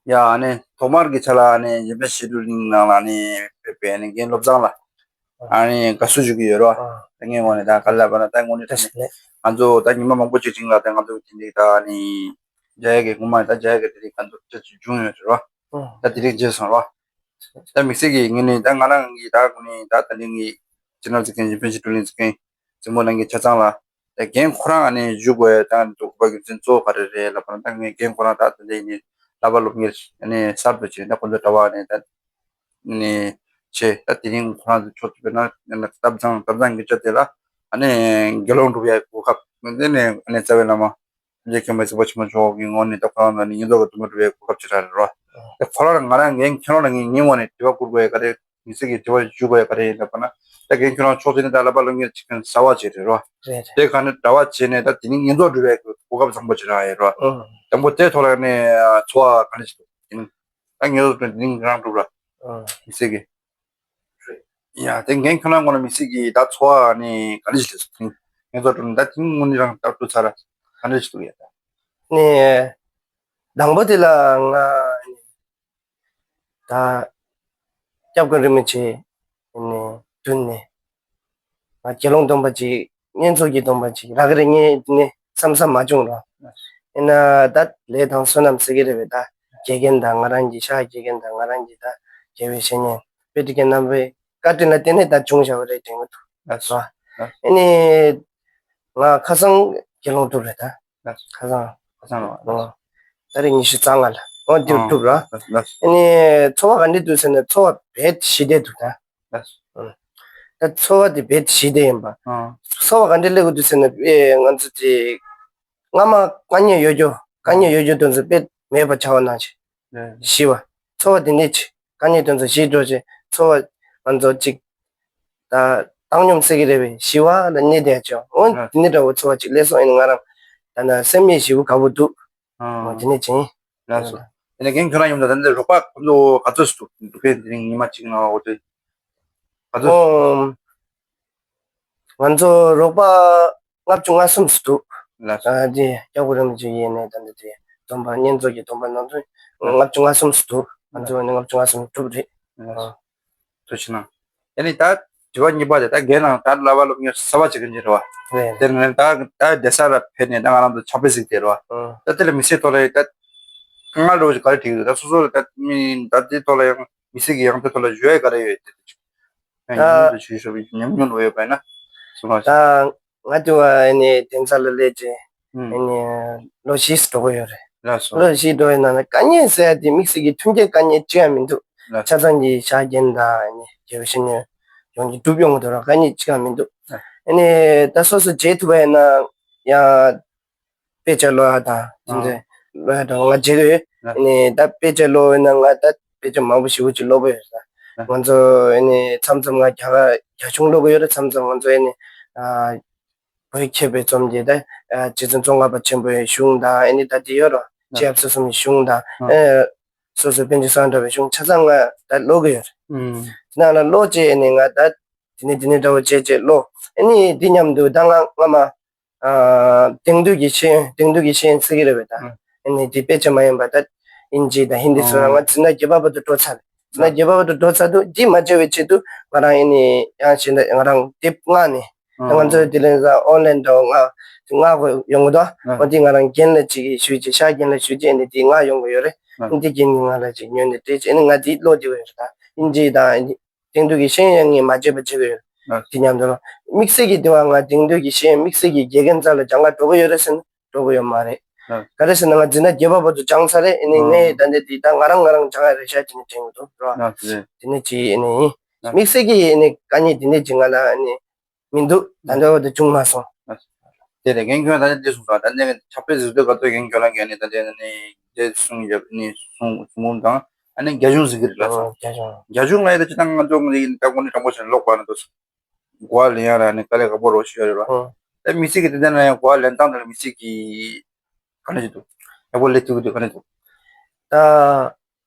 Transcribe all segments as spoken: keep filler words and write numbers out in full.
ཡ་ཨ་ནི་ཐོག་མར་གྱི་ཆ་ལ་ཨ་ནི་འཇམ་དཔལ་བཤད་སྒྲུབ་གླིང་ནང་ལ་ཨ་ནི་ཕེབས་པའི་ཨ་ནི་རྒན་བློ་བཟང་ལ་ཨ་ནི་དགའ་བསུ་ཞུ་གི་ཡོད་རེད་བ། ད་ངའི་ངོས་ནས་ད་ག་རེ་ལབ་པ་ན་ད་དངོས་གནས་དྲང་གནས་ང་ཚོ་ད་ཉི་མ་མང་པོ་ཅིག་རིང་ལ་ད་ང་ཚོ་དེ་འདྲའི་ད་ཨ་ནི་རྒྱ་ཡག་གི་སྔོན་མ་ད་རྒྱ་ཡག་གི་དེ་རིང་ང་ཚོ་ཅི་ཅིག་བྱུང་ཡོད་རེད་བ། ད་དེ་རིང་བརྗེད་སོང་རེད་བ། ད་དམིགས་བསལ་གྱི་ངས་ནི་ད་ང་རང་གི་ད་ངོས་ནས་ད་ད་རིང་གི་སྤྱི་ནོར་གཟིགས་མཁན་འཇམ་དཔལ་བཤད་སྒྲུབ་གླིང་གཟིགས་མཁན་གཟིགས་མོ་གནང་མཁན་ཆ་ཚང་ལ། ད་རྒན་ཁོ་རང་ཨ་ནི་བཞུགས་དགོས་ཡ་ད་འདུག་པ་རྒྱུ་མཚན་གཙོ་བོ་ག་རེ་རེད་ལབ་པ་ན། ད་ངས་རྒན་ཁོ་རང་ད་ད་ལྟ་ཡིན་ནི་བསླབ་པ་སློབ་གཉེར་ཨ་ནི་གསར་དུ་བྱས་ད་ཁོ་ཚོ་གྲྭ་པ་ཨ་ནི་ད་ནི་བྱས། ད་དེ་རིང་ཁོ་རང་ཚོ་ཕྱོགས་གཅིག་པའི་ནང་ནས་སྟབས་བཟང་སྟབས་བཟང་གི་ཆ་དེ་ལ་ཨ་ནི་དགེ་སློང་སྒྲུབ་ཡ་གོ་སྐབས་དེ་ནས་ཨ་ནི་རྩ་བའི་བླ་མ་ཐམས་ཅད་མཁྱེན་པ་གཟིགས་པ་ཆེན་པོ་མཆོག་གི་ངོས་ནས་ད་ཁོ་རང་ཚོ་ནི་བསྙེན་རྫོགས་ཀྱི་སྡོམ་པ་སྒྲུབ་པའི་གོ་སྐབས་ཅིག་རག་རེད་རོ། ད་ཁོ་རང་ང་རང་ངའི་ཁྱེད་རང་ལ་ངའི་ངའི་ངོས་ནས་དྲི་བ་བསྐུར་དགོས་ཡ་ག་རེ། མི་ཚེ་གི་དྲི་བ་ཞུ་དགོས་ཡ་ག་རེ་ཡིན་ལབ་པ་ན། ད་རྒན་ཁྱོད་རང་ཕྱོགས་གཅིག་ནས་ད་བསླབ་པ་སློབ་གཉེར་བྱེད་མཁན་གསར་བ་ཅིག་རེད་རོ། རེད་རེད། དེ་ག་ནས་གྲྭ་པ་བྱས་ནས་ད་དེ་ནི་བསྙེན་རྫོགས་སྒྲུབ་པའི་གོ་སྐབས་བཟང་པོ་ཅིག་རག་ཡོད་རོ། ཨང་། དང་པོ་དེའི་ཐོག་ལ་ནས་ཚོར་བ་ག་འདྲ་ཞིག་འདུག་དེ་ནི་ད་བསྙེན་རྫོགས་སྒྲུབ་དེ་ནི་རང་སྒྲུབ་ར། ཨང་། མི་ཚེ་གི། ཡ་དེ་རྒན་ཁྱོད་རང་ངོས་ནས་མི་ཚེ་གི་ད་ཚོར་བ་ནི་ག་འདྲ་ཞིག་སླེབས་སོང་། དེ་ནི་བསྙེན་རྫོགས་སྒྲུབ་ནི་ད་དེ་ནི་དངོས་གནས་རང་ལྟར་དུ་ཚར་ག་འདྲ་ཞིག་འདུག་ཡ་ད། ནས་དང་པོ་དེ་ལ་ང་ད་སྐྱབས་མགོན་རིན་པོ་ཆེ་ནས་མདུན་ནས་ང་དགེ་སློང་སྡོམ་པ་ཅིག་བསྙེན་རྫོགས་ཀྱི་སྡོམ་པ་ཅིག་རག་གི་རེད། ངས་དེ་ནས་བསམ་བསམ་མ་བྱུང་རོགས། ཡིན་ན་ད་ལས་དང་བསོད་ནམས་ཟེར་གི་རེད་པས། ད་དགེ་རྒན་དང་ང་རང་གི་ཤག་དགེ་རྒན་དང་ང་རང་གི་ད་དགེ་བའི་བཤེས་གཉེན་དཔེ་ཁྲིད་མཁན་རྣམ་པའི་བཀའ་དྲིན་ལ་བརྟེན་ནས་ད་བྱུང་བཞག་པ་རེད་དྲན་གི་འདུག་རོགས། ཨ་ནི་ང་ཁ་སང་དགེ་སློང་གྲུབ་རེད་ད། ལགས། ཁ་སང་། ཁ་སང་ལ། ཨོ། ད་རེས་ཉི་ཤུ་རྩ་ལྔ་ལ། ཨོ་འདིར་ཨ་གྲུབ་ར། ལགས། ཨ་ནི་ཚོར་བ་ག་འདྲ་འདུག་ཟེར་ན་ཚོར་བ་རྦད་ཞི་བདེ་འདུག་ད། ལགས། ཨ། ད་ཚོར་བ་དེ་རྦད་ཞི་བདེ་ཡིན་པ། ཨ། ཚོར་བ་ག་འདྲ་སླེབས་ཀྱི་འདུག་ཟེར་ན་དཔེ་ང་ཚོ་དེ་སྔ་མ་དཀའ་ངལ་ཡོད་རྒྱུ་དཀའ་ངལ་ཡོད་རྒྱུ་དེ་ཚོ་དཔེ་མེད་པ་ཆགས་པ་ནང་བཞིན། ལགས། ཞི་བ། ཚོར་བ་དེ་འདྲ་ཅིག་དཀའ་ངལ་དེ་ཚོ་ཞི་འགྲོ་བྱས་ཚོར་བ་ང་ཚོ་ཅིག་ད་བཏང་སྙོམས་ཟེར་གི་རེད་པས། ཞི་བ་ལ་གནས་བསྡད་ཀྱང་འོ་ཨ། དེ་འདྲ་འདྲ་བོ་ཚོར་བ་ཅིག་སླེབས་སོང་། ཡིན་ན་ང་རང་ད་ན་སེམས་ཉིད་ཞི་བོ་དགའ་བོ་འདུག་ཨ། འོ་དེ་ནས་ཅིང་། ལགས་སོ། དེ་ནས་རྒན་ཁྱོད་རང་ཡོང་ད་ད་འདི་རོགས་པ་ཁོ་ཚོ་ག་ཚོད་ཞིག་འདུག་འདུག་གས། དེ་རིང་ཉི་མ་གཅིག་ནང་འོ་དེ་ག་ཚོད། ཨོ། ང་ཚོ་རོགས་པ་ལྔ་བཅུ་ང་གསུམ་ཞིག་འདུག་ལགས་སོ། ཨ་དེ་སྐྱབས་མགོན་རིན་པོ་ཆེ་ཡིན་ནས་ད་འདི་དེ་སྡོམ་པ་བསྙེན་རྫོགས་ཀྱི་སྡོམ་པ་ནང་དོན་ལྔ་བཅུ་ང་གསུམ་ཞིག་འདུག་ང་ཚོ་ནི་ལྔ་བཅུ་ང་གསུམ་གྲུབ་རེད། ལགས་སོ། ཨ། ཐུགས་རྗེ་གནང་། ཨ་ནི་ད་དྲི་བ་གཉིས་པ་དེ་ད་རྒན་ནང་ད་བསླབ་པ་སློབ་གཉེར་གསར་པ་བྱེད་མཁན་ཅིག་རེད་བ། རེད། དེ་ནས་ད་ད་བསྡད་ས་ལ་ཕེབས་ནས་ད་ང་རང་ཚོ་ཕྱག་དཔེ་གཟིགས་དེ་རེད་བ། ཨ། ད་དེ་ལ་མི་ཚེ་ཐོག་ལ་ད་དཀའ་ངལ་འདྲ་བོ་ཞིག་ག་རེ་འཕྲད་ཀྱི་འདུག་ད་སོ་སོ་ལ་ད་མི་ད་དེ་ཐོག་ལ་ཡང་མི་ཚེ་གི་ཡང་དེ་ཐོག་ལ་ཞུ་ཡ་ག་རེ་ཡོད་དེ་ད་ཅིག་ཡང་ད་ཉམས་མྱོང་དུ་ཞུ་ཞུ་བའི་ཉམས་མྱོང་འདྲ་བོ་ཡོད་པ་ཡིན་ན་གསུང་རོགས་ཞུ། ད་ང་དེ་བ་ཨ་ནི་གདན་ས་ལ་སླེབས་རྗེས་ཨ་ཨུམ། ནི་ལོ་བཞི་འགྲོ་གི་ཡོད་རེད། ལགས་སོ། ལོ་བཞི་འགྲོ་བའི་ནང་ནས་དཀའ་ངལ་ཟེར་ཡ་དེ་དམིགས་བསལ་གྱི་མཐུན་རྐྱེན་དཀའ་ངལ་གཅིག་ཡང་མི་འདུག་ལགས། ཆ་ཚང་གི་ཤག་རྒན་དང་ཨ་ནི་དགེ་བའི་བཤེས་གཉེན་ཡོངས་ཀྱི་སྒྲུབ་ཡོང་གི་འདུག་ར། དཀའ་ངལ་གཅིག་ཡང་མི་འདུག་ལགས། ཨ་ནི་ད་སོ་སོ་བྱེད་ཐུབ་པ་ཡིན་ན་ཡང་དཔེ་ཆ་ཀློག་ཡ་དང་དེ་ཚོ་ཨ་ཀློག་ཡ་དང་ང་བྱེད་ཀྱི་ཡོད། ལགས། ཨ་ནི་ད་དཔེ་ཆ་ཀློག་ཡོད་ན་ང་ད་དཔེ་ཆ་མང་པོ་ཞེ་པོ་ཅིག་ཀློག་གི་ཡོད་ས། ལགས། ང་ཚོ་ཨ་ནི་མཚམས་མཚམས་ང་རྒྱ་གར་རྒྱ་གཞུང་ཀློག་གི་ཡོད་རེད། མཚམས་མཚམས་ང་ཚོ་ཨ་ནི་ཨ། བོད་མཁས་པའི་རྩོམ་གྱི་ད་རྗེ་བཙུན་ཙོང་ཁ་པ་ཆེན་པོའི་གཞུང་དང་ཨ་ནི་ད་དེ་ཡོད་རོ། ཨ་རྗེ་ཡབ་སྲས་གསུམ་གྱི་གཞུང་དང་ཨ་ཨ་སོ་སོའི་པཎ་ཆེན་བསམ་གྲུབ་པའི་གཞུང་ཆ་ཚང་ང་ད་ཀློག་གི་ཡོད་རེད། ཨུམ། དེ་ནང་ལ་ཀློག་བྱས་ཨ་ནི་ང་ད་དེ་ནས་དེ་ནས་འདྲ་བོ་བྱས་བྱས་ཀློག་ཨ་ནི་དེ་མཉམ་དུ་ད་ང་སྔ་མ་ཨ་དེང་དུས་ཀྱི་ཤེས་ཡོན་དེང་དུས་ཀྱི་ཤེས་ཡོན་ཟེར་གི་རེད་པས་ད། ཨུམ། ཨ་ནི་དེ་དཔེ་ཆ་མ་ཡིན་པ་ད་ཨིན་ཇི་དང་ཧིན་དི་སོགས་ལ་ང་འཛིན་གྲྭ་བརྒྱད་པ་བར་དུ་འགྲོ་ཚར་རེད། འཛིན་གྲྭ་བརྒྱད་པ་བར་དུ་འགྲོ་ཚར་དུས་འདི་མ་བརྗེད་པའི་ཆེད་དུ་ང་རང་ཨ་ནི་ཡང་གཞན་དག་ང་རང་དེབ་མངགས་ནས། ད་ང་ཚོའི་དེ་ལས་ས་ཨོན་ལན་འདྲ་བོ་མངགས་མངགས་དགོས་ཡོང་གི་འདུག་ཨ་འོ་དེ་ང་རང་རྒན་ལ་ཅིག་ཞུས་རྗེས་ཤག་རྒན་ལ་ཞུས་རྗེས་ཨ་ནི་དེ་མངགས་ཡོང་གི་ཡོད་རེད། ཨ་འདི་རྒན་གྱིས་ང་ལ་ཅིག་ཉོས་ནས་སྤྲད་རྗེས་ཨ་ནི་ང་དེ་ཀློག་བསྡད་ཡོད་རེད་ད། ཨིན་ཇི་དང་དེང་དུས་ཀྱི་ཤེས་ཡོན་ངས་མ་བརྗེད་པ་བྱེད་ཀྱི་ཡོད། ཨ་དེ་མཉམ་དུ་དམིགས་བསལ་གྱི་དེ་བ་ང་དེང་དུས་ཀྱི་ཤེས་ཡོན་དམིགས་བསལ་གྱི་དགེ་རྒན་རྩ་ལ་སྦྱང་ག་འགྲོ་གི་ཡོད་རེད་ཟེར་ན་འགྲོ་གི་ཡོད་མ་རེད། ཨ་ག་རེ་ཟེར་ན་ང་འཛིན་གྲྭ་བརྒྱད་པ་བར་དུ་སྦྱངས་ཚར་རེད། ཨ་ནི་ངས་ཨ་ད་འདི་དེ་ད་ང་རང་ང་རང་སྦྱང་ཡ་རེད་ཤག་དེ་ནི་དྲན་གྱི་འདུག་རོ། ཨ་དེ་རེད། དེ་ནི་ཅི་ཨ་ནི་ཨ་དམིགས་བསལ་གྱི་ཨ་ནི་དཀའ་ངལ་དེ་ནི་ཅི་ང་ལ་ཨ་ནི་མི་འདུག་ད་ལྟ་བར་དུ་བྱུང་མ་སོང་། དེ་ལས་རྒན་ཁྱོད་ད་ནི་འདི་གསུངས་སོང་། ད་ནི་ཕྱག་དཔེ་གཟིགས་དུས་ག་ཚོད་རྒན་ཁྱོད་ལ་རྒན་ནི་ད་ལྟ་ནི་འདི་གསུང་ཡོད་ནི་གསུང་གསུང་དང་ཨ་ནི་རྒྱ་གཞུང་གཟིགས་ཀྱི་རེད་ལགས་སོ། རྒྱ་གཞུང་རྒྱ་གཞུང་ལ་ཡི་ད་ཅི་ད་ང་ཚོ་ངི་ད་ཁོ་ནི་དྲང་པོ་བྱས་ན་ལོག་པ་ན་དུ་གོ་བ་ལེན་ཡ་ར་ནི་དཀའ་ལས་ཁག་པོ་རོ་ཞིག་ཡོད་རེད་བ། ཨོ། ད་མི་ཚེ་གི་དེ་ལྟ་ན་ཡང་གོ་བ་ལེན་སྟངས་དེ་ལ་མི་ཚེ་གི་ག་ནས་ཅི་འདུག་ཡག་པོ་ལས་ཐུབ་ཀྱི་འདུག་ག་ནས་འདུག་ད་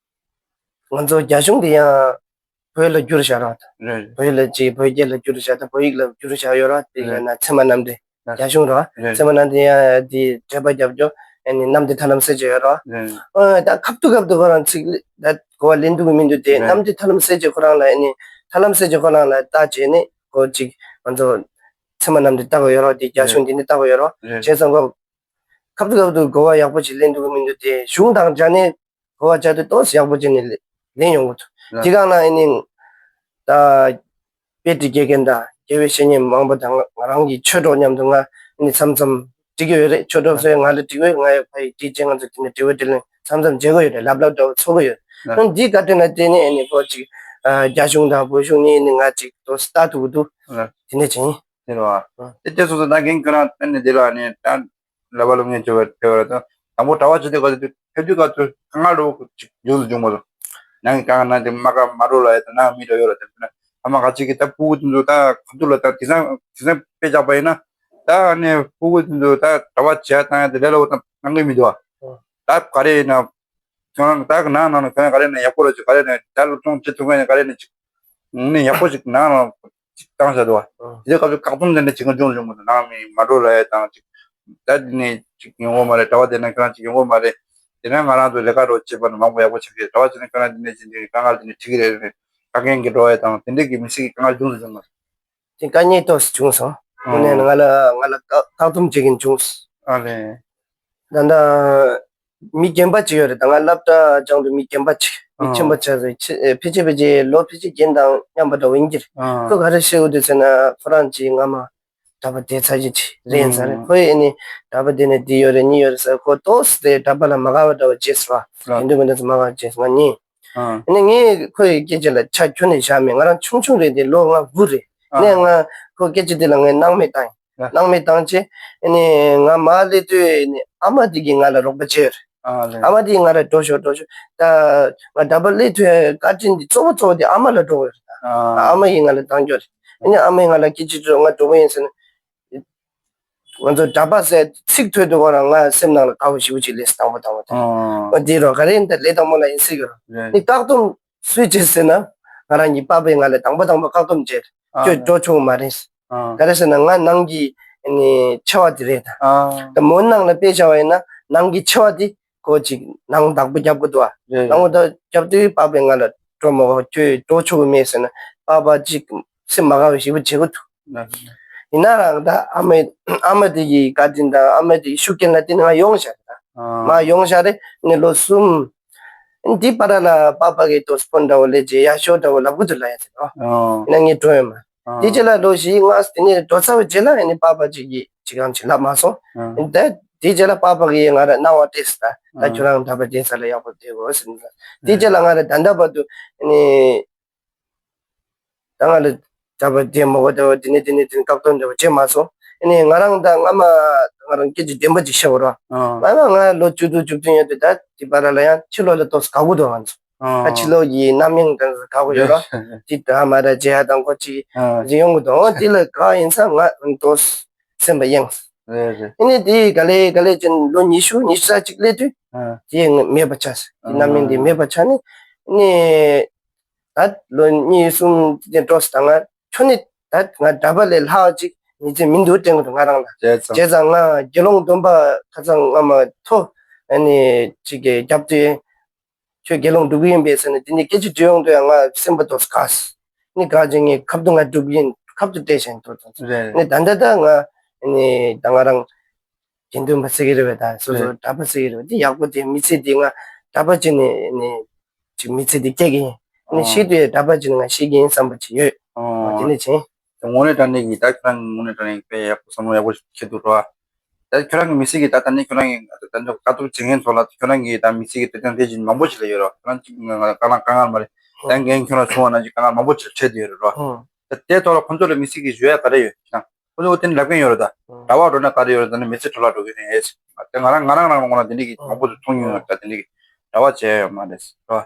ང་ཚོ་རྒྱ་གཞུང་དེ་ཡང་བོད་ལ་བསྒྱུར་བཞག་ར། རེད། བོད་ལ་ཅིག་བོད་སྐད་ལ་བསྒྱུར་བཞག་ད་བོད་ཡིག་ལ་བསྒྱུར་བཞག་ཡོད་ར། དེ་ཡང་ན་ཚད་མ་རྣམ་འགྲེལ་རྒྱ་གཞུང་ར། རེད། ཚད་མ་རྣམ་འགྲེལ་ཡང་དེ་འགྲེལ་པ་རྒྱབ་རྒྱུ་ ཨ་ནི་གནམ་བདེ་ཐར་ལམ་ཟེར་གྱི་ཡོད་རོ། ཨ་ད་ཁབ་ཏུ་ཁབ་ཏུ་ཁོ་རང་ཚིག་ད་གོ་བ་ལེན་ཐུབ་ཀྱི་མི་འདུག་དེ། གནམ་བདེ་ཐར་ལམ་ཟེར་གྱི་ཁོ་རང་ལ་ཨ་ནི་ཐར་ལམ་ཟེར་གྱི་ཁོ་རང་ལ་ལྟ་བྱས་ནས་ཁོ་ཅིག་ང་ཚོ་ཚད་མ་གནམ་བདེ་ལྟ་དགོས་ཡོད་རོ། དེ་རྒྱ་གཞུང་འདི་ནས་ལྟ་དགོས་ཡོད་རོ། བྱས་ཙང་ཁོ་ཁབ་ཏུ་ཁབ་ཏུ་གོ་བ་ཡག་པོ་ཅིག་ལེན་ཐུབ་ཀྱི་མི་འདུག་དེ། གཞུང་དང་སྦྱར་ནས་གོ་བ་སྦྱར་དུས་ཏོག་ཙམ་ཡག་པོ་བྱས་ནས་ལེ- ལེན་ཡོང་གི་འདུག་ལགས། དེ་གང་ན་ཨ་ནི་ད་དཔེ་འབྲི་དགེ་རྒན་དང་དགེ་བའི་བཤེས་གཉེན་མང་པོ་དང་ང་རང་གི་ཆོས་གྲོགས་མཉམ་དུ་ང་ཨ་ནི་མཚམས་མཚམས་འབྲི་གི་ཡོད་རེད། ཆོས་གྲོགས་ཚོས་ང་ལ་འབྲི་གི་ཡོད། ང་ཡང་ཕ་ཡི་འབྲི་བྱས་ང་ཚོ་དེ་ནས་འབྲི་བ་འབྲི་ལེན་མཚམས་མཚམས་བྱེད་གི་ཡོད་རེད། ལབ་ལབ་འདྲ་བོ་ཚོར་གི་ཡོད། ལགས། ཨ་ནི་འདིའི་བཀའ་དྲིན་ལ་བརྟེན་ནས་ཨ་ནི་ཁོ་ཅིག་ཨ་རྒྱ་གཞུང་དང་བོད་གཞུང་གཉིས་ནི་ང་ཅིག་ཏོག་ཙམ་ལྟ་ཐུབ་ཀྱི་འདུག་ལགས། དེ་འདྲ་བྱས་ཡིན། དེ་རེད་བ། ཨ་དེ་དེ་སོང་ཙང་ད་རྒན་ཁྱོད་རང་ཨ་ནི་དེ་ལ་ཨ་ནི་ད་ལབ་པ་ལབ་མཁན་བྱས་པ་དེ་བ་ལ་ད་དང་པོ་གྲྭ་པ་བྱེད་དུས་ག་ཚོད་ཕེབས་དུས་ག་ཚོད་དཀའ་ངལ་འདྲ་བོ་ཅིག་ཡོང་དུ་བྱུང་མ་སོང་། ནང་གི་དཀའ་ངལ་ནང་དེ་མ་དགའ་མ་འགྲོ་ལ་ཡ་ད་ནང་མི་འདྲ་ཡོད་ལ་དེ་ན་ཨ་མ་ག་ཅིག་གིས་ད་ཕྲུ་གུ་དེ་ཚོ་ད་ག་ཚོད་ལ་ད་དེང་སང་དེང་སང་དཔེ་བཞག་པ་ཡིན་ན་ད་ཨ་ནི་ཕྲུ་གུ་དེ་ཚོ་ད་གྲྭ་པ་བྱེད་ཡ་བཏང་ཡ་དེ་ལས་སླ་པོ་ད་གནང་གི་མི་འདུག་བ། ད་ག་རེ་ཡིན་ན། ཁྱོད་རང་ད་གི་ནང་ནང་ནས་ཁྱོད་རང་ག་རེ་ནས་ཡག་པོ་ར་ཅིག་ག་རེ་ནས་ད་སློབ་སྦྱོང་བྱེད་ཐུབ་མཁན་ནས་ག་རེ་ནས་ཅིག་ནས་ཡག་པོ་ཅིག་ནང་ལ་ཅིག་བཏང་བཞག་འདུག་བ། དེ་སྐབས་སུ་བཀག་སྡོམ་དེ་འདྲ་བྱེད་མཁན་བྱུང་བྱུང་མི་འདུག་ནང་མི་མ་འགྲོ་ལ་ཡ་དང་ཅིག་ད་འདི་ནས་ཅིག་ཡོང་གི་མ་རེད། གྲྭ་པ་དེ་ནས་ཁྱོད་རང་ཅིག་ཡོང་གི་མ་རེད། དེ་ནས་ང་རང་ཚོ་ལས་ཀ་རོགས་བྱེད་པ་ནི་མང་པོ་ཡག་པོ་ཆགས་ཀྱི་རེད། གྲྭ་པ་ཅིག་ནས་ཁྱོད་རང་འདི་ནས་ཅིག་འདི་དཀའ་ངལ་འདི་ནས་འཕྲད་ཀྱི་རེད། རེད། ད་རྒན་གྱི་འགྲོ་ཡ་དང་དེ་འདྲས་ཀྱི་མི་སེར་གྱི་དཀའ་ངལ་བྱུང་སོང་བྱུང་མ་རེད། དེ་དཀའ་ངལ་ཏོག་ཙམ་བྱུང་སོང་། དངོས་གནས་ང་ལ་ང་ལ་བཀག་བཀག་སྡོམ་བྱེད་མཁན་བྱུང་སོང་། ཨ་ལེ། ད་ལྟ་མི་རྒན་པ་ཅིག་ཡོད་རེད། ད་ང་སློབ་གྲྭ་སྦྱང་དུས་མི་རྒན་པ་ཅིག་མི་ཆེན་པོ་ཅིག་རེད། ཕལ་ཆེར་ཕལ་ཆེར་ལོ་ཕལ་ཆེར་རྒན་དང་མཉམ་པ་འདྲ་བོ་ཡིན་གྱི་རེད། ཁོས་ག་རེ་བཤད་ཡོད་འདུག་ཟེར་ན་ཁོ་རང་གཅིག་སྔ་མ་གྲྭ་པ་བསྡད་ཚར་རྒྱུ་ཅིག་རེད་ཟེར། ཁོས་ཨ་ནི་གྲྭ་པ་བསྡད་ནས་འདི་ཡོད་རེད་གཉིས་ཡོད་རེད་ཟེར། ཁོ་ཏོག་ཙམ་དེ་གྲྭ་པ་ལ་མ་དགའ་བ་འདྲ་བོ་བྱས་སོང་། ཡིན་དུས་མི་འདྲ་ཙམ་མ་དགའ་བ་བྱས་སོང་། ང་གཉིས། ཨ་ནི་ངས་ཁོའི་སྐད་ཆ་ལ་ཆ་ཁྱོན་ནས་བཞག་མེད། ང་རང་ཆུང་ཆུང་རེད་དེ་ལོ་ང་དགུ་རེད། ཨ་ནས་ང་ཁོའི་སྐད་ཆ་དེ་ལ་ངས་སྣང་མེད་བཏང་ཡིན། སྣང་མེད་བཏང་བྱས་ཨ་ནི་ང་མར་སླེབས་དུས་ཨ་ནི་ཨ་མ་དེ་གིས་ང་ལ་རོགས་པ་བྱས་ཡོད་རེད། ཨ་ལེ། ཨ་མ་དེ་གིས་ང་ལ་འགྲོ་ཤོག་འགྲོ་ཤོག་ད་ང་གྲྭ་པ་སླེབས་ཐུབ་ཡ་བཀའ་དྲིན་དེ་གཙོ་བོ་གཙོ་བོ་དེ་ཨ་མ་ལ་འགྲོ་དགོས་རེད། ད་ཨ་མ་ཡིས་ང་ལ་བཏང་རྒྱུ་རེད། ཨ་ནི་ཨ་མས་ང་ལ་སྐད་ཆ་དྲིས་ང་འགྲོ་གི་ཡིན་ཟེར་ནས། ང་ཚོ་གྲྭ་པ་ཟེར་ཚིག་ཐོས་དུས་ཁོ་རང་ང་སེམས་ནང་ལ་དགའ་བོ་ཞེ་པོ་ཅིག་སླེབས་སོང་། དང་པོ་དང་པོ་དེ། ཨོ། ཨོ་དེ་རོ་ག་རེ་ཡིན་ད་ལས་དང་པོ་ལ་ཡིན་སྲིད་གི་རོ། རེད། ནི་བཀག་སྡོམ་སུས་བྱས་ཟེར་ན་ང་རང་གི་པ་ཕས་ང་ལ་དང་པོ་དང་པོ་བཀག་སྡོམ་བྱས། ཨ། ཁྱོད་འགྲོ་ཆོག་མ་རེད། ཨ། ག་རེ་ཟེར་ན་ང་ནང་གི་ནི་ཆེ་བ་དེ་རེད་ད། ཨ། ད་མོ་ནང་ལ་དཔེ་བཞག་པ་ཡིན་ན་ནང་གི་ཆེ་བ་དེ་ཁོ་ཅིག་ནང་བདག་པོ་རྒྱབ་གི་འདུག་ཨ། རེད། ནང་བདག་རྒྱབ་དུས་པ་ཕས་ང་ལ་འགྲོ་མ་དགོས། ཁྱོད་འགྲོ་ཆོག་གི་མེད་ཟེར་ན་པ་ཕ་ཅིག་སེམས་མ་དགའ་བ་ཞེ་པོ་བྱེད་གི་འདུག་ཡིན་ན་རང་ད་ཨ་མའི་ཨ་མ་དེ་གི་བཀའ་དྲིན་དང་ཨ་མ་དེ་གི་ཤུགས་རྐྱེན་ལ་བརྟེན་ནས་ང་ཡོང་བཞག་རེད་ད། ཨ། མ་ཡོང་བཞག་རེད། ནི་ལོ་གསུམ། འདི་བར་ལ་པ་ཕ་གི་ཏོག་ཙམ་ཕོན་འདྲ་བོ་ལས་བྱེད་ཡག་ཤོས་འདྲ་བོ་ལབ་གི་འདུག་ལབ་ཡ་ཟེར་རོ། ཨ། ཡིན་ན་ངས་འགྲོ་ཡོད་མ། ཨ། དེ་རྗེས་ལ་ལོ་བཞི་ལྔ་དེ་ནས་འགྲོ་ཚར་བའི་རྗེས་ལ་ཡིན་ནི་པ་ཕ་ཅིག་གིས་ཅི་གང་ཅིག་ལབ་མ་སོང་། ཨ། ད་དེ་རྗེས་ལ་པ་ཕ་གིས་ང་ལ་གནང་བ་སྤྲད་ཟེར་ད། ད་ཨ། ཁྱོད་རང་གྲྭ་པ་བསྡད་ས་ལ་ཡག་པོ་བསྡད་དགོས་ཟེར་ནས། དེ་རྗེས་ལ་ང་ལ་ད་ལྟ་བར་དུ་ནི། ད་ང་ལ་གྲྭ་པ་བསྡད་མ་དགོས་ད་བ་དེ་ནས་དེ་ནས་དེ་ནས་བཀག་སྡོམ་འདྲ་བ་བྱས་མ་སོང་། ཨ་ནི་ང་རང་ད་སྔ་མ་ང་རང་སྐད་ཆ་བདེན་པ་ཅིག་བཤད་དགོས་ར། ཨ། སྔ་མ་ང་ལོ་བཅུ་དྲུག་བཅུ་བདུན་ཡོད་དུས་ད་དེ་བར་ལ་ཡང་ཕྱི་ལོགས་ལ་ཏོག་ཙམ་དགའ་པོ་འདུག་ང་ཚོ། ཨ། ད་ཕྱི་ལོགས་ཀྱི་རྣམ་གཡེང་དང་དགའ་པོ་ཡོད་ར། དེ་ད་མ་ར་མཇལ་ཡ་དང་ཁོ་ཅིག་ཨ། ཅིག་ཡོང་གི་འདུག་འོ་དེ་ལ་དགའ་ཡིན་ཙང་ང་ཏོག་ཙམ་སེམས་པ་གཡེངས། རེད་རེད། ཨ་ནི་དེ་ག་ལེ་ག་ལེ་ཅན་ལོ་ཉི་ཤུ་ཉི་ཤུ་རྩ་གཅིག་སླེབས་དུས་ཨ། དེ་མེད་པ་ཆགས། དེ་རྣམ་གཡེང་དེ་མེད་པ་ཆགས་ནས་ཨ་ནི། ད་ལོ་གཉིས་གསུམ་དེ་འགྲོ་སོང་ད་ང་ཁྱོན་ནས་ད་ང་གྲྭ་པ་ལས་ལྷག་ཅིག་མི་ཚེ་མི་འདུག་དྲན་གི་འདུག་ང་རང་ལ། བྱས་ཙང་། བྱས་ཙང་ང་དགེ་སློང་སྡོམ་པ་ཁ་སང་སྔ་མ་ཐོ་ཨ་ནི་ཅིག་གི་རྒྱབ་དུས་ཁྱོད་དགེ་སློང་འགྲུབ་གི་ཡིན་པས་ཟེར་ནས་དེ་ནས་སྐད་ཆ་དྲི་ཡོང་དུས་ཡང་ང་སེམས་པ་ཏོག་ཙམ་དགའ་སོང་། ནི་དགའ་ཅིག་ངས་ཁབ་ཏུ་ང་འགྲུབ་ཀྱི་ཡིན་ཁབ་ཏུ་སྤྲད་བཞིན་ཐོ་ཐོ་ཐོ། རེད། ནི་ད་ལྟ་ད་ང་ཨ་ནི་ད་ང་རང་དགེ་འདུན་པ་ཟེར་གྱི་རེད་པས། ད་སོ་སོ་རེད། གྲྭ་པ་ཟེར་གྱི་རེད་པས། འདི་ཡག་པོ་དེ་མི་ཚེ་འདི་ང་གྲྭ་པ་བྱས་ནས་ནི་ཅིག་མི་ཚེ་འདི་སྐྱེལ་གྱི་ཡིན། ནི་ཨོ། ཤི་དུས་གྲྭ་པ་བྱས་ནས་ང་ཤི་གྱི་ཡིན་བསམ་པ་ཅིག་ཡོད། ཨོ། དེ་ནས་བྱས། དངོས་གནས་དྲང་གནས་ཀྱི་ད་ཁྱོད་རང་གི་དངོས་གནས་དྲང་གནས་དཔེ་ཡག་པོ་བསམ་བློ་ཡག་པོ་ཞིག་འཁྱེར་འདུག་རོ། ད་ཁྱོད་རང་གི་མི་ཚེ་གི་ད་ད་ནི་ཁྱོད་རང་གི་ད་ད་ད་དཀའ་ཐུབ་བྱེད་མཁན་ཚོ་ལ་ཁྱོད་རང་གི་ད་མི་ཚེ་གི་དེ་དང་དེ་བཞིན་མང་པོ་ཞིག་ལ་ཡོད་རོ། ཁྱོད་རང་གཅིག་ང་ང་དཀའ་ངལ་དཀའ་ངལ་མ་རེད། ད་རྒན་ཁྱོད་རང་གསུང་བ་ནང་བཞིན་དཀའ་ངལ་མང་པོ་ཞིག་འཕྲད་བསྡད་ཡོད་རེད་རོ། ཨོ། ད་དེ་ཐོག་ལ་ཁོང་ཚོ་ལ་མི་ཚེ་གི་ཞུ་ཡ་ག་རེ་ཡོད་ད། ཁོ་ཚོ་དེ་ནི་ལབ་མཁན་ཡོད་རེད་ད། གྲྭ་པ་འགྲོ་ན་ག་རེ་ཡོད་རེད་ད་ནི་མི་ཚེ་འཕྲོ་བརླག་འགྲོ་གི་རེད་ཨེ། དེ་ང་རང་ང་རང་རང་ངོ་ན་དེ་འདྲ་གི་མང་པོ་ཞིག་མཐོང་མྱོང་ཡོད་རེད་ད། དེ་འདྲ་གི་གྲྭ་པ་བྱས་ཡོད་མ་རེད་ཟེར་རོ།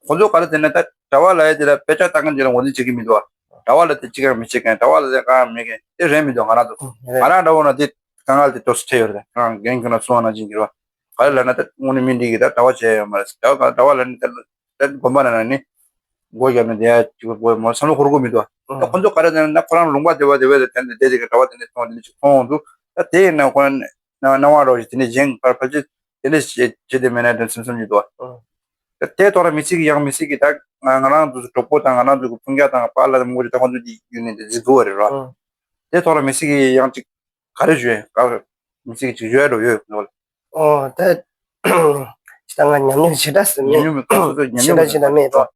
ཁོ་ཚོ་ག་རེ་ཟེར་ན་ད་གྲྭ་པ་ལབ་ཡ་དེ་ལ་དཔེ་ཆ་ལྟ་མཁན་དེ་ལ་ངོས་འཛིན་བྱེད་ཀྱི་མི་འདུག་གྲྭ་པ་ལ་དེ་ཅི་གང་མི་བྱེད་མཁན། གྲྭ་པ་ལ་དེ་གང་མེད་མཁན་དེ་རེད་མི་འདུག་ང་རང་ཚོ་ང་རང་འདྲ་བོ་ན་དེ་དཀའ་ངལ་དེ་ཏོག་ཙམ་འཕྲད་ཡོད་རེད། ང་རང་རྒན་ཁྱོད་རང་གསུང་བ་ནང་བཞིན་གྱི་རོ། ག་རེ་ལབ་ན་ད་དངོས་གནས་མི་འདི་གི་ད་གྲྭ་པ་བྱས་ཡོད་མ་རེད་ཟེར། གྲྭ་པ་གྲྭ་པ་ལབ་ནི་ད་ད་དགོན་པ་ནང་ན་ནི་སྒོ་བརྒྱབ་ནས་བསྡད་ཡ་ཅིག་དགོས་མོ་བསམ་བློ་འཁོར་གི་མི་འདུག་ད་ཁོ་ཚོ་ག་རེ་ཟེར་ན་ཁོ་རང་ལུང་པ་དེ་བ་དེ་བས་ལ་དེ་འདྲ་དེ་ཅིག་གི་གྲྭ་པ་དེ་འདྲ་མཐོང་དེ་འདྲ་ཅིག་མཐོང་འོང་དུས་ད་དེ་ཡིན་ན་ཁོ་རང་ སྣང་བ་རོ་ཞིག་དེ་ནས་གཞན་ཕར་ཕལ་ཆེར་དེ་འདྲ་བྱེད་བྱེད་དེ་མེད་ན་དྲན་སེམས་སེམས་ཀྱི་འདུག་བ། དེ་ཐོག་ལ་མི་ཚེ་གི་ཡང་མི་ཚེ་གི་ད་ང་ང་རང་ཚོ་གྲོགས་པོ་དང་ང་རང་ཚོ་གི་སྤུན་ཀྱག་དང་པཱ་ལགས་དང་མོ་ཅིག་ད་ཁོང་ཚོ་འདི་ཡུལ་ནས་འདི་གཟིགས་དགོས་པ་རེད་ར། དེ་ཐོག་ལ་མི་ཚེ་གི་ཡང་ཅིག་ག་རེ་ཞུ་ཡ་ག་རེ་མི་ཚེ་གི་ཅིག་ཞུ་ཡ་འགྲོ་ཡོད་ནོ། ཨོ་ད་ཅི་ད་ང་ཉམས་མྱོང་ཞེ་དྲག་ཟིན་མེད། ཉམས་མྱོང་མི་ཁ་སོ་སོ་ཉམས་ཞེ་མྱོང་དྲག་མི་ཞེ་དྲག་མེད་ད།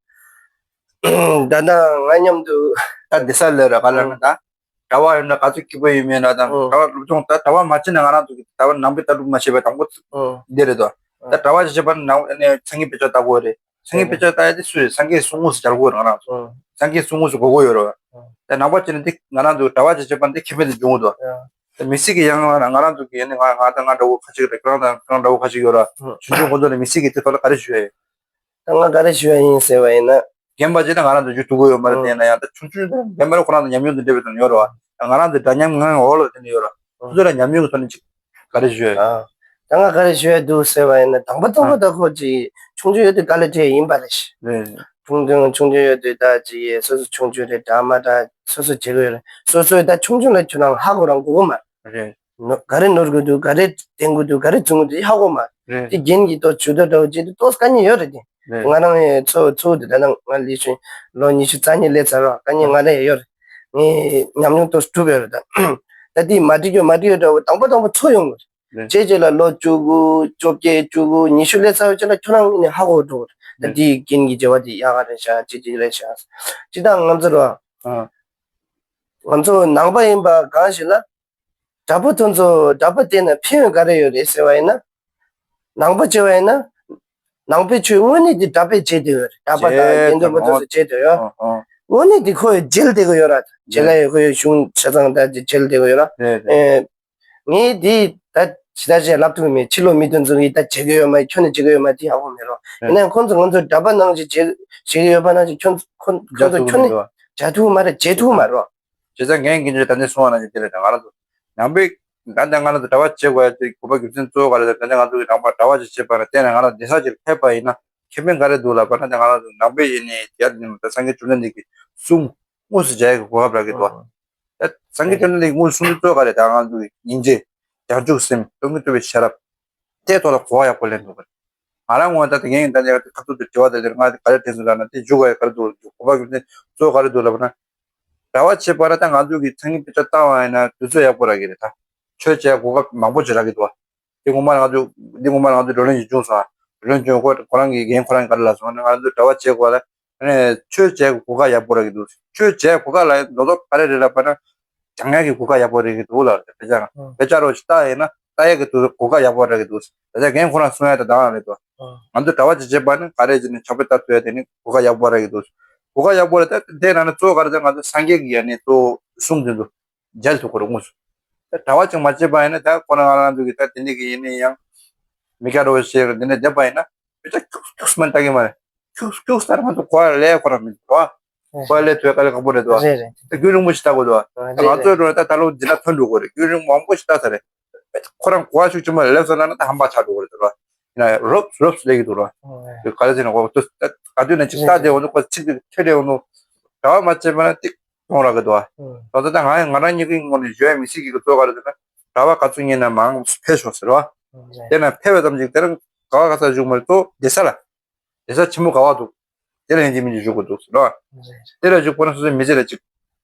ད་ད་ང་མཉམ་དུ་ད་འདི་ས་ལས་ར་ག་ལ་ན་ད་གྲྭ་བ་ཡིན་ན་ག་ཚོད་སྐྱིད་པོ་ཡིན་མེད་ན་དང་གྲྭ་བ་སློབ་སྦྱོང་ད་གྲྭ་བ་མ་བྱས་ན་ང་རང་ཚོ་གི་ད་བར་ནང་པའི་ལྟ་གྲུབ་མ་ཤེས་པའི་དང་པོ་འདི་རེད་དོ། ད་གྲྭ་བ་ཞིག་བྱས་པ་ན་ནང་ནས་མཚན་ཉིད་དཔེ་ཆ་ལྟ་དགོས་རེད། སངས་རྒྱས་དཔེ་ཆ་ལྟ་ཡ་དེ་སུ་རེད། སངས་རྒྱས་གསུང་ངོ་སུ་སྦྱར་དགོས་རང་རང་སོ། སངས་རྒྱས་གསུང་ངོ་སུ་གོ་གོ་ཡོད་རོ། ད་ནང་པ་བྱས་ན་དེ་ང་རང་ཚོ་གྲྭ་བ་བྱས་བྱས་པ་འདི་ཁེ་ཕན་དུ་འབྱུང་གི་འདུག་ད་མི་སྲིད་ཀྱི་ཡང་ང་ང་རང་ཚོ་གི་ཡང་ནི་ང་ང་དང་ང་འདྲ་བོ་ཁ་ཅིག་རེད། ཁྱོད་རང་དང་ཁྱོད་རང་འདྲ་བོ་ཁ་ཅིག་ཡོད་ར། ཆུང་ཆུང་ཁོ་ཚོ་ལ་མི་སྲིད་ཀྱི་དེ་ཐོག་ལ་ག་རེ་ཞུ་ཡ་ཡོད། ད་ང་ག་རེ་ཞུ་ཡ་ཡིན་ཟེར་བ་ཡིན་ན། རྒན་པ་བྱས་ན་ང་རང་ཚོ་རྒྱུ་ཐུག་གི་ཡོད་མ་རེད། དེ་ཡིན་ན་ཡང་ད་ཆུང་ཆུང་རྒན་པ་རེད། ཁོ་རང་ཚོ་ཉམས་མྱོང་དེ་འདྲ་བའི་ཐོག་ནས་ཡོད་ར། ང་རང་ཚོ་འདྲ་མཉམ་ངང་འོག་ལ་དེ་འདྲ་ཡོད་ར། ཁོ་ཚོ་ལ་ཉམས་མྱོང་གི་ཐོག་ནས་ཅིག་ག་རེ་ཞུ་ཡ། ཨ། ད་ང་ག་རེ་ཞུ་ཡ་འདུག་ཟེར་བ་ཡིན་ན། དང་པོ་དང་པོ་ཨ། ད་ཁོ་ཅིག་ཆུང་ཆུང་ཡོད་དུས་དཀའ་ལས་འཕྲད་ཡིན་པ་རེད། རེད། ཆུང་ཆུང་ཆུང་ཆུང་ཡོད་དུས་ད་ཅིག་སོ་སོ་ཆུང་ཆུང་རེད། འདྲ་མ་འདྲ་སོ་སོ་བྱེད་དགོས་རེད། སོ་སོས་ད་ཆུང་ཆུང་ལ་ཁྱོད་རང་ཧ་གོ་རང་གོ་གོ་མ་རེད། རེད། ནོ་ག་རེ་ནོར་དགོས་འདུག་ག་རེ་བསྟན་དགོས་འདུག་ག་རེ་བྱུང་དགོས་འདུག་ཧ་གོ་མ་རེད། དེ་རྒན་གྱིས་ཏོག་ཇུས་གཏོགས་འདྲ་བོ་བྱེད་དུས་ཏོག་དཀའ་ངལ་ཡོད་རེད། དེ་རེད། ང་རང་ཡི་ཚོ་ཚོ་དེ་ད་ནང་ང་ལི་ཤུན་ལོ་ཉི་ཤུ་རྩ་གཉིས་སླེབས་ཚར་བ། དཀའ་ངལ་ང་རང་ཡི་ཡོད་རེད། ངས་ཉམས་མྱོང་ཏོག་གྲུབ་ཡོད་རེད་ད། ད་དེ་མ་འགྲིག་རྒྱུ་མ་འགྲིག་ཡོད་འདྲ་བོ་དང་པོ་དང་པོ་ཚོ་ཡོང་དགོས་རེད། རེད། བྱས་རྗེས་ལ་ལོ་བཅུ་དགུ་བཅོ་བརྒྱད་བཅུ་དགུ་ཉི་ཤུ་སླེབས་ཚར་བ་ཅན་ལ་ཁྱོད་རང་ངོས་ནས་ཧ་གོ་འགྲོ་གི་རེད། ད་དེའི་རྒན་གྱི་བྱ་བ་དེ་ཡག་ག་རེད་ཤག་ཅི་ཅི་རེད་ཤག་ཅི་ད་ང་ཚོ་ར། ཨ། ང་ཚོ་ནང་པ་ཡིན་པ་གང་ཞིག་ལ། དྲག་པོ་དེ་ཚོ་དྲག་པོ་བསྟེན་ན་ཕན་ཡོན་ག་རེ་ཡོད་རེད་ཟེར་བ་ཡིན་ན། ནང་པ་བྱས་པ་ཡིན་ན། ནང་པའི་ཆོས་དངོས་གནས་དེ་དྲག་པོས་བྱེད་དེ་ཡོད་རེད། དྲག་པ་དང་བྱེད་དགེ་འདུན་པ་དེ་ཚོ་བྱེད་དེ་ཡོད། ཨོ་ཨོ། དངོས་གནས་དེ་ཁོ་ཡི་འཇལ་བསྡད་གི་ཡོད་ར། བྱེད་ལ་ཡོད་ཁོ་ཡི་གཞུང་ཆ་ཚང་ད་དེ་འཇལ་བསྡད་གི་ཡོད་ར། རེད་རེད། ཨེ། ངས་དེ་ད་ཇི་ལྟར་བྱས་ལབ་ཐུབ་མེད། ཕྱི་ལོགས་མི་དེ་ཚོ་གིས་ད་བྱེད་གི་ཡོད་མ་ཁྱོན་ནས་བྱེད་གི་ཡོད་མ་དེ་ཧ་གོ་མེད་རོགས། ཡིན་ནའང་ཁོང་ཚོ་ང་ཚོ་གྲྭ་པ་ནང་བཞིན་བྱེད་བྱེད་གི་ཡོད་པ་ནང་བཞིན་ཁྱོད་ཁོ་ཁོང་ཚོ་ཁྱོན་ནས་བྱ་ཐུབ་མ་རེད། བྱེད་ཐུབ་མ་རོགས། བྱས་ཙང་ངས་ཀྱིན་ཅི་ད་ནས་གསུང་བ་ན་ཅི་དེ་རེད། ད་ང་རང་ཚོ་ནང་པའི་ད་ལྟ་ང་རང་ཚོ་གྲྭ་པ་བྱེད་དགོས་ཡ་དེ་དགོས་པ་རྒྱུ་མཚན་གཙོ་བོ་ག་རེ་ད་ད་ལྟ་ང་ཚོ་གི་ནང་པ་གྲྭ་པ་ཅིག་བྱེད་པ་ན་དེ་ནས་ང་རང་འདི་ས་ཅིག་ཕེབས་པ་ཡིན་ན་ཁེ་ཕན་ག་རེ་འདུག་ལབ་པ་ན། ད་ང་རང་ཚོ་ནང་པའི་ཡིན་ནའི་དེ་ཡ་ནི་ད་སངས་རྒྱས་བཅོམ་ལྡན་འདས་ཀྱི་གསུང་དངོས་སུ་མཇལ་ཡ་གི་གོ་སྐབས་རག་གི་འདུག་ད་སངས་རྒྱས་བཅོམ་ལྡན་འདས་ཀྱི་དངོས་སུ་གསུང་དུས་གཙོ་བོ་ག་རེ་ད་ང་ཚོ་གི་སྙིང་རྗེ་བྱང་ཆུབ་སེམས་སྟོང་ཉིད་རྟོགས་པའི་ཤེས་རབ། དེའི་ཐོག་ལ་གོ་བ་ཡག་པོ་ལེན་འདུག་ག་ང་རང་ངོས་ད་དེ་ངས་ད་ནས་ཁ་ཐུག་ཏུ་དྲི་བ་དེ་ལ་ང་ག་རེ་དྲན་སོང་ལབ་ན། དེ་འཇུག་ག་ཡ་ག་རེ་འདུག་འཇུག་གོ་བ་རྒྱུ་མཚན་གཙོ་བོ་ག་རེ་འདུག་ལབ་ན། གྲྭ་པ་བྱེད་པ་ལ་ད་ང་ཚོ་གི་མཚན་ཉིད་དཔེ་ཆ་བལྟ་བ་ཡིན་ན་དུས་ཚོད་ཡག་པོ་རག་གི་རེད། ད་ཆོས་བྱེད་གོ་སྐབས་མང་པོ་ཅིག་རག་གི་འདུག་འདི་ངོ་མ་ང་ཚོ་འདི་ངོ་མ་ང་ཚོ་བགྲོ་གླེང་ཞིག་བྱུང་སོང་། བགྲོ་གླེང་བྱུང་ཁོ་ཁོ་རང་གི་རྒན་ཁོ་རང་གི་ག་རེ་ལབ་སོང་ན། ང་ཚོ་གྲྭ་པ་བྱེད་དགོས་ལ་ཆོས་བྱེད་གོ་སྐབས་ཡག་པོ་རག་གི་འདུག་ཆོས་བྱེད་གོ་སྐབས་ལ་ལོ་ཏོག་ག་རེ་རེད་ལབ་པ་ན། སྦྱང་ཡག་གི་གོ་སྐབས་ཡག་པོ་རེད་གི་འདུག་ལ། དཔེ་ཆ་དཔེ་ཆ་རོ་ཞིག་ལྟ་ཡིན་ན་ལྟ་ཡག་གི་དུས་གོ་སྐབས་ཡག་པོ་རག་གི་འདུག་དེ་ཚོ་རྒན་ཁོ་རང་གསུང་ཡག་དེ་དང་རེད་དོ། ང་ཚོ་གྲྭ་པ་ཅིག་བྱེད་པ་ནི་ག་རེ་བྱས་ནས་ཕྱག་དཔེ་ལྟ་ཐུབ་ཡག་དེ་ནི་གོ་སྐབས་ཡག་པོ་རག་གི་འདུག་གོ་སྐབས་ཡག་པོ་རེད། ད་དེ་ནང་ནས་གཙོ་བོ་ག་རེ་ད་ང་ཚོ་སངས་རྒྱས་ཀྱི་ཡ་ནི་གཙོ་བོ་གསུང་དེ་ཚོ་མཇལ་ཐུབ་ཁོ་རང་དངོས་སུ། ད་གྲྭ་པ་ཅིག་མ་བྱེད་པ་ཡིན་ན་ད་ཁོ་རང་ང་རང་ཚོ་གི་ད་དེ་འདྲ་གི་ཡིན་ནི་ཡང་མི་དགའ་རོ་ཞེས་དེ་འདྲ་བསྡད་པ་ཡིན་ན་དཔེ་ཆ་ཁྱུག་ཁྱུག་མ་ལྟ་གི་མ་རེད། ཁྱུག་ཁྱུག་ལྟར་ང་ཚོ་གོ་བ་ལས་ཁོ་རང་མི་འདུག་རོ། ཨ། གོ་བ་ལས་ཐོས་དཀའ་ལས་ཁག་པོ་རེད་དོ། རེད་རེད། ད་རྒྱུན་རིང་པོ་ཞིག་ལྟ་དགོས་དོ། ཨ། ད་ང་ཚོའི་འགྲོ་ད་ད་ལོ་འཛིན་གྲྭ་ཐོན་འགྲོ་དགོས་རེད། རྒྱུན་རིང་མང་པོ་ཞིག་ལྟ་ས་རེད། ཁོ་རང་གོ་བ་ཤུགས་ཆེན་པོ་ལེབ་སོང་ན་ད་ཧམ་པ་ཆགས་འགྲོ་དགོས་རེད་དོ། ཡིན་ན་རོབ་རོབ་ལས་ཀྱི་འདུག་རོ། ཨ། ག་རེ་ཟེར་ན་འོ་ད་ག་དུས་ན་ཅིག་ལྟ་དེ་འོ་ནུ་ཁོ་ཚིག་དེ་ཐོས་དེ་འོ་ནུ། གྲྭ་པ་མ་བྱས་པ་ན་ཏིག་གཏོང་རག་གི་འདུག་བ། ཨ། ད་ལྟ་ང་ང་རང་ཉིད་ཀྱི་ངོས་ནས་བརྗོད་ཡ་མི་སྲིད་ཀྱི་གཙོ་བོ་ག་རེ་ཟེར་ན་གྲྭ་པ་ག་ཚོད་ཉན་ན་མང་ཕེབས་ཤོག་ཟེར་བ། ཨ། དེ་ན་ཕེབས་པ་ཙམ་ཅིག་དེ་རིང་ག་བ་ག་ས་བཞུགས་མ་རེད། གཙོ་བོ་བསྡད་ས་ལ། བསྡད་ས་ཆེན་མོ་ག་བ་འདུག་དེ་ལ་ཡིན་གཅིག་མིན་གཅིག་བཞུགས་དགོས་འདུག་ཟེར་རོ། དེ་ལ་བཞུགས་པ་ན་སོ་སོའི་མི་ཚེ་ལ་གཅིག་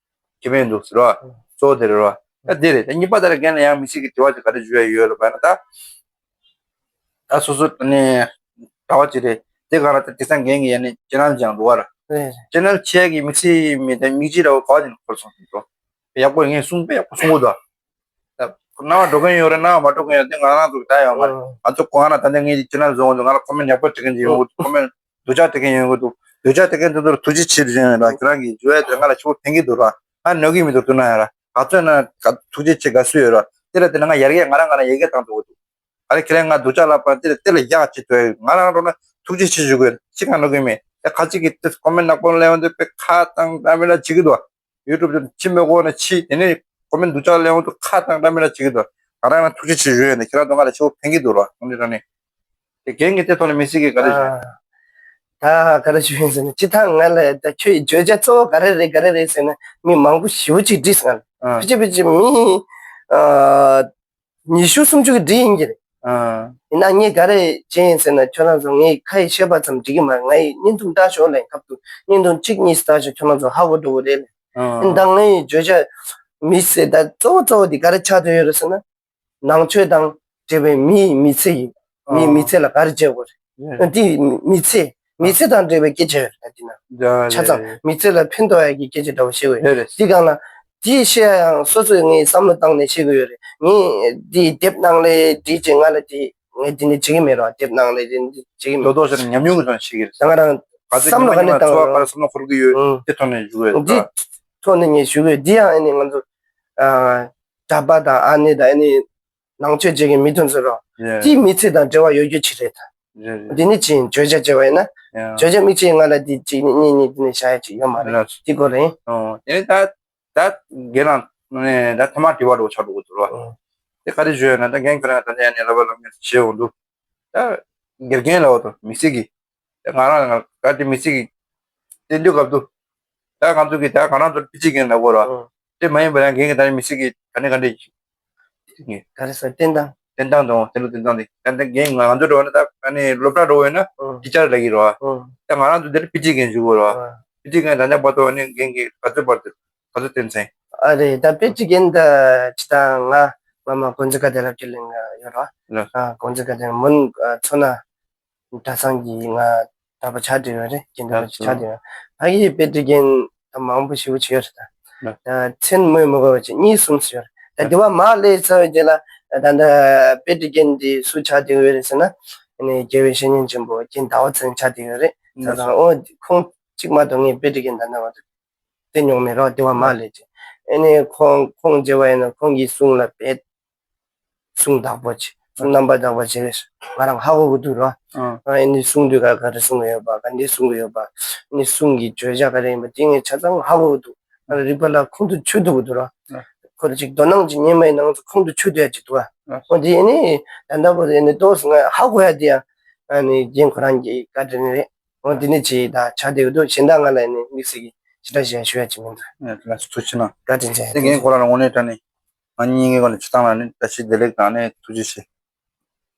ཁེ་ཕན་འདུག་ཟེར་རོ། གཙོ་བོ་དེ་རེད་རོ། ད་དེ་རེད། ད་གཉིས་པ་དེ་ལ་རྒན་ལ་ཡང་མི་སྲིད་ཀྱི་དྲི་བ་ཅིག་ག་རེ་ཞུ་ཡ་ཡོད་ལབ་པ་ན་ད། ད་སོ་སོ་ནས་གྲྭ་པ་ཅིག་རེད། དེ་ག་ལ་ད་དེང་སང་རྒན་གྱི་ཡ་ནི་ཅེ་ནལ་སྦྱང་འདུག་བ་ར། ཅེ་ནལ་ཆེ་གི་དམིགས་བསལ་མི་དང་དམིགས་བྱེད་འདྲ་བོ་ག་བ་ཅིག་ནས་འཁོར་སོང་ཟེར་རོ། ཡག་པོ་ངས་གསུང་དཔེ་ཡག་པོ་གསུང་གི་འདུག་ད་སྣང་བ་འགྲོ་མཁན་ཡོད་རེད། སྣང་བ་མ་འགྲོ་མཁན་ཡོད་དེ་ང་རང་ཚོ་གི་ད་ཡོད་མ་རེད། ང་ཚོ་གོ་ང་ན་ད་ལྟ་ངས་ཅེ་ནལ་བཟོ་འོང་དུས་ང་ལ་ཁོ་མེན་ཡག་པོ་བྲིས་མཁན་ཅིག་ཡོང་གི་འདུག་ཁོ་མེན་སྡུག་ཅག་བྲིས་མཁན་ཡོང་གི་འདུག་སྡུག་ཅག་བྲིས་མཁན་དེ་ཚོར་ཐུགས་རྗེ་ཆེ་ཞུ་ཡོང་ཡོད་ར། ཁྱེད་རང་གིས་བརྗོད་ཡ་དེ་ང་ལ་ཆེ་བོ་ཕན་གྱི་འདུག་ར། ང་གནོད་ཀྱི་མི་འདུག་ཐུགས་སྣང་ཡོད་ར། ག་ཚོད་ན་ག་ཐུགས་རྗེ་ཆེ་དགའ་བསུ་ཡོད་ར། དེ་ལ་དེ་ན་ང་ཡར་རྒྱས་ང་རང་ང་རང་ཡར་རྒྱས་བཏང་ཐུབ་ཀྱི་འདུག་ག་རེ་ཁྱེད་རང་ང་སྡུག་ཅག་ལབ་པ་དེ་ལ་དེ་ལ་ཡག་ཅིག་ཐོས་ང་རང་རོགས་ན་ཐུགས་རྗེ་ཆེ་ཞུ་དགོས་ཅི་གང་གནོད་ཀྱི་མེད། དེ་ཁ་ཅིག་གིས་དེ་ཁོ་མེན་ནག་པོ་ལེན་འོང་དུས་དཔེ་ཁ་བཏང་འདྲ་མི་འདྲ་བྱེད་ཀྱི་འདུག་ཡུ་ཊུབ་དུ་ཕྱི་མི་གོ་ན་ཕྱི་དེ་ནས་ཁོ་མེན་སྡུག་ཅག་ལེན་འོང་དུས་ཁ་བཏང་འདྲ་མི་འདྲ་བྱེད་ཀྱི་འདུག་ང་རང་ལ་ཐུགས་རྗེ་ཆེ་ཞུ་ཡོད་ནས་ཁྱེད་རང་ཚོ་ང་ལ་ཆེ་བོ་ཕན་གྱི་འདུག་ར། དངོས་གནས་དྲང་གནས་དེ་གན་གྱི་དེ་ཐོག་ནས་མི་སྲིད་ཀྱི་ག་རེ་ཞུ། ཨ། ད་ག་རེ་ཞུ་ཡིན་ཟེར་ན་སྤྱིར་བཏང་ང་ལ་ད་ཁྱོད་ཀྱི་བརྗོད་བྱ་གཙོ་བོ་ག་རེ་རེད་ག་རེ་རེད་ཟེར་ན་མི་མང་པོ་ཞེ་པོ་ཅིག་དྲིས་སོང་ང་ལ། ཨ། ཕལ་ཆེར་ཕལ་ཆེར་མི་ཨ། ཉི་ཤུ་སུམ་ཅུ་གི་འབྲི་ཡིན་གྱི་རེད། ཨ། ཡིན་ན་ངས་ག་རེ་བྱས་ཡིན་ཟེར་ན། ཁྱོད་རང་ཚོ་ངའི་ཁ་ཡི་བཤད་པ་ཙམ་འགྲིག་གི་མ་རེད། ང་ཡི་བརྙན་ཐུང་བལྟ་ཞོག་ལབ་སྐབས་དུ་བརྙན་ཐུང་གཅིག་གཉིས་བལྟ་ཞོག་ཁྱོད་རང་ཚོ་ཧ་གོ་འགྲོ་གི་རེད་ལབ། ཨ། ཡིན་ད་ངའི་བརྗོད་བྱ་མི་ཟེར་ད་གཙོ་བོ་གཙོ་བོ་འདི་ག་རེ་ཆགས་བསྡད་ཡོད་རེད་ཟེར་ན། ནང་ཆོས་དང་འབྲེལ་བའི་མིའི་མི་ཚེ་ཡིན། མིའི་ཨ། མི་ཚེ་ལ་ག་རེ་བྱེད་དགོས་རེད། ཡ། འདི་མི་ཚེ་མི་ཚེ་དང་འབྲེལ་བའི་སྐད་ཆ་ཡོད་རེད་འདི་ན། ཡ། ཆ་ཚང་། ཡ། མི་ཚེ་ལ་ཕན་ཐོགས་ཡ་གི་སྐད་ཆ་འདྲ་བོ་བཤད་དགོས་ཡོད། ཡོད་རེད། འདི་སྒང་ལ་འདི་བཤད་ཡ་ཡང་སོ་སོས་ངས་བསམ་བློ་བཏང་ནས་བཤད་དགོས་ཡོད་རེད། ངས་འདི་དེབ་ནང་ལས་བྲིས་ཅིག་ང་ལ་འདི་ངས་འདི་ནས་བྱེད་ཀྱི་མེད་རོགས། དེབ་ནང་ལས་འདི་འདི་བྱེད་ཀྱི་མེད། ལོ་ཏོག་ཟེར་ན་ཉམས་མྱོང་གི་ཐོག་ནས་བཤད་ཀྱི་རེད། ད་ང་རང་ག་ཚོད་བསམ་བློ་ག་ནས་ཉམས་མྱོང་བཏང་ཚོར་བ་ག་རེ་བསམ་བློ་འཁོར་གྱི་ཡོད། ཨང་། དེ་ཐོག་ནས་ཞུ་གི་ཡོད། འདི་ཐོག་ནས་ངས་ཞུ་གི་ཡོད། འདི་ཡང་ཨ་ནི་ང་ཚོ་ཨ་གྲྭ་པ་དང་ཨ་ནེ་དང་ཨ་ནི་ནང་ཆོས་བྱེད་མཁན་མི་དེ་ཚོ་རོ། ཡ། དེའི་མི་ཚེ་དང་འབྲེལ་བ་ཡོད་རྒྱུ་ཅིག་རེད་ད། རེད་རེད། འདི་ནི་ཅིག་བརྗོད་བྱ་བྱས་པ་ཡིན་ན། ཡ། བརྗོད་བྱ་དམིགས་བྱས་ང་ལ་འདི་གཅིག་ནི་གཉིས་ནི་འདི་ནི་བྱ་ཡ་ཅིག་ཡོད་མ་རེད། རེད། འདི་སྐོར་རེད། ཨོ། དེ་ནི་ད་ད་རྒན་ལགས་ནས་ད་ཐ་མག་དྲི་བ་འདྲ་བོ་ཆགས་འགྲོ་གི་འདུག་རོ། ཨོ། དེ་ག་རེ་ཞུ་ཡ་ན་ད་རྒན་ཁོ་རང་ད་ལྟ་ཡ་ནས་ལབ་པ་ལབ་མཁན་བྱེད་འོང་འདུག་ད་དགེ་རྒན་ལབ་འོང་འདུག་མི་སེར་གི། ད་ང་རང་ང་ག་དེ་མི་སེར་གི་དེ་འདུག་གབ་འདུག་ད་ང་ཚོ་གི་ད་ང་རང་ཚོ་ཕི་ཅི་རྒན་ལབ་དགོས་རོ། ཨོ། དེ་མ་ཡིན་པ་ཡང་རྒན་གི་ད་ནི་མི་སེར་གི་ག་ནས་ག་འདྲ་ག་རེ་ཟེར་བསྟན་སྟངས། བསྟན་སྟངས་དང་དེ་ལོ་བསྟན་སྟངས་དེ་ད་ལྟ་རྒན་ང་ང་ཚོ་འགྲོ་བ་ན་ད་ཨ་ནི་སློབ་གྲྭ་འགྲོ་བས་ན་ཨོ། ཊི་ཅར་ལབ་ཀྱི་རོ། ཨོ། ད་ང་རང་ཚོ་འདིར་ཕི་ཅི་རྒན་ཞུ་དགོས་རོ། ཨོ། ཕི་ཅི་རྒན་ད་ལྟ་བར་དུ་ཨ་ནི་རྒན་གྱི་ག་ཚོད་བར་དུ་ག་ཚོད་བསྟན་ཚན། ཨ་རེད། ད་ཕི་ཅི་རྒན་ད་ཅི་ད་ང་ང་མ་གོང་ཚེ་ཀ་དེ་ལ་ཁྱེད་ལ་ང་ཡོད་རོ། ལ། ཨ་གོང་ཚེ་ཀ་དེ་མོན་ཚོ་ན། གྲྭ་ཚང་གི་ང་གྲྭ་པ་ཆགས་བསྡད་ཡོད་རེད། རྒན་གྲྭ་པ་ཆགས་བསྡད་ཡོད། ཕ་གིའི་དཔེ་ཁྲིད་མཁན་ད་མང་པོ་ཞེ་པོ་ཅིག་ཡོད་རེད་ད། ད་མཚན་སྨོས་མི་དགོས་པ་ཅིག་གཉིས་གསུམ་ཞིག་ཡོད་རེད། ད་དེ་བ་མར་སླེབས་ཚར་བའི་རྗེས་ལ་ད་ལྟ་དཔེ་ཁྲིད་མཁན་འདི་སུ་ཆགས་བསྡད་ཡོད་རེད་ཟེར་ན། ཨ་ནི་རྒྱལ་བའི་བཤེས་གཉེན་ཆེན་པོ་རྒན་ཟླ་བ་ཚེ་རིང་ཆགས་བསྡད་ཡོད་རེད། ད་ཚང་ཨོ་ཁོང་གཅིག་མ་གཏོགས་ངས་དཔེ་ཁྲིད་མཁན་ད་ལྟ་བར་དུ་བསྟན་མྱོང་མེད་རོགས། དེ་བ་མར་སླེབས་རྗེས་ཨ་ནི་ཁོང་ཁོང་མཇལ་བ་ཡིན་ན་ཁོང་གི་གསུང་ལ་དཔེ། གསུང་དག་པོ་བྱེད། གསུང་རྣམ་པར་དག་པ་བྱེད། ང་རང་ཧ་གོ་གི་འདུག་རོ། ཨ་ནི་གསུང་དུས་ག་ག་རེ་གསུང་གི་ཡོད་པ། ག་འདྲའི་གསུང་གི་ཡོད་པ། ཨ་ནི་གསུང་གི་བརྗོད་བྱ་ག་རེ་ཡིན་པ་དེ་ངས་ཆ་ཚང་ཧ་གོ་གི་འདུག་ཨ་ནི་རིག་པ་ལ་ཁོང་དུ་ཆུད་ཐུབ་ཀྱི་འདུག་རོ། ཁོ་རེ་ཅིག་དོ་སྣང་ཅིག་སྙན་མའི་ནང་དུ་ཁོང་དུ་ཆུད་ཐུབ་ཡ་ཅིག་འདུག་ཨ། ཨོ་དེ་ཡིན་ནི་ད་ལྟ་བར་ཡིན་ནི་ཏོག་ཙམ་ང་ཧ་གོ་ཡ་དེ་ཡང་ཨ་ནི་རྒན་ཁོ་རང་གི་བཀའ་དྲིན་རེད། ཨོ་དེ་ནི་ཅིག་ད་ཆགས་བསྡད་ཡོད་འདུག་གཞན་དག་ང་ལ་ཡིན་ནི་དམིགས་བསལ་གྱི་ཞེ་དྲག་ཞེ་དྲག་ཞུ་ཡ་ཅིག་མི་འདུག་ཐུགས་རྗེ་གནང་། བཀའ་དྲིན་ཆེ། དེ་རྒན་ཁོ་རང་ལ་དངོས་གནས་དྲང་གནས། ང་གཉིས་ཀྱི་སྒོ་ནས་སྤྱི་བཏང་ལ་ནི་བཀྲ་ཤིས་བདེ་ལེགས་དང་ནི་ཐུགས་རྗེ་ཆེ།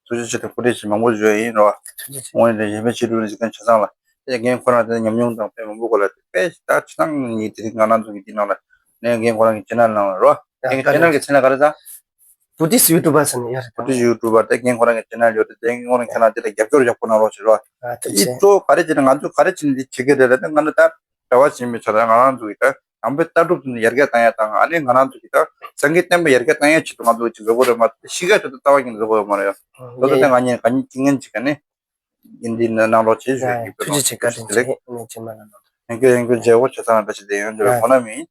ཐུགས་རྗེ་ཆེ་དང་སྐུ་བགྲེས་ཆེ་མང་པོ་བརྗོད་ཡིན་རོ། ཐུགས་རྗེ་ཆེ། དངོས་གནས་གཞན་ཕན་ཆེ་སྒྲུབ་ནི་ཅིག་གན་ཆ་ཚང་ལ། དེ་རྒན་ཁོ་རང་དེ་ཉམས་མྱོང་དང་དཔེ་མང་པོ་གོ་ལ་དེ་དཔེ་ད་ཆ་ཚང་ངེས་དེ་རིང་ང་རང་ཚོ་གི་དེ་ནང་ལ་ནས་རྒན་ཁོ་རང་གི་ཆེ་ནལ་ནང་ལ་རོ། རྒན་གི་ཆེ་ནལ་གི་མཚན་ལ་ག་རེ་ཟ། བུ་ཏིས་ཡུ་ཊུ་བར་ཟེར་ནས་ཡོད་རེད། བུ་ཏིས་ཡུ་ཊུ་བར་དེ་རྒན་ཁོ་རང་གི་ཆེ་ནལ་ཡོད་དེ་དེ་རྒན་ཁོ་རང་ཁྱེད་རང་དེ་ལ་རྒྱབ་སྐྱོར་ཡག་པོ་གནང་རོགས་བྱེད་རོ། ཨ་ཐུགས་རྗེ་ཆེ། གཙོ་བོ་ག་རེ་བྱས་ན་ང་ཚོ་ག་རེ་བྱས་ནས་འདི་བྱེད་ཀྱི་རེད་ལ་ད་ང་ནི་ད་གྲྭ་པ་བྱེད་མི་ཆ་ད་ང་རང་ཚོ་གི་ད། དམ་པའི་ལྟ་གྲུབ་དེ་ནི་ཡར་རྒྱས་བཏང་ཡ་དང་ཨ་ནི་ང་རང་ཚོ་གི་ད་སངས་རྒྱས་བསྟན་པ་ཡར་རྒྱས་བཏང་ཡ་ཆེད་དུ་ང་ཚོ་གི་བཟོ་དགོས་རེད་མ་གཏོགས་གཤིས་ཀ་ཆེད་དུ་ལྟ་བ་ཡིན་བཟོ་དགོས་མ་རེད། ལོ་ད་ལྟ་ང་གཉིས་ང་གཉིས་ཀྱི་ངན་ཅིག་ག་ནི་ཡིན་འདི་ནི་གནང་རོགས་བྱེད་ཞུ་ཡ་ཡིན། ཐུགས་རྗེ་ཆེ། བཀའ་དྲིན་ཆེ། ཨ་ནི་རྗེས་མ་ལ་གནང་། ཡང་ཁྱོད་ཡང་ཁྱོད་མཇལ་བོ་ཆ་ཚང་བཀྲ་ཤིས་བདེ་ཡོང་འདི་ལ་ཁོ་ན་མིན།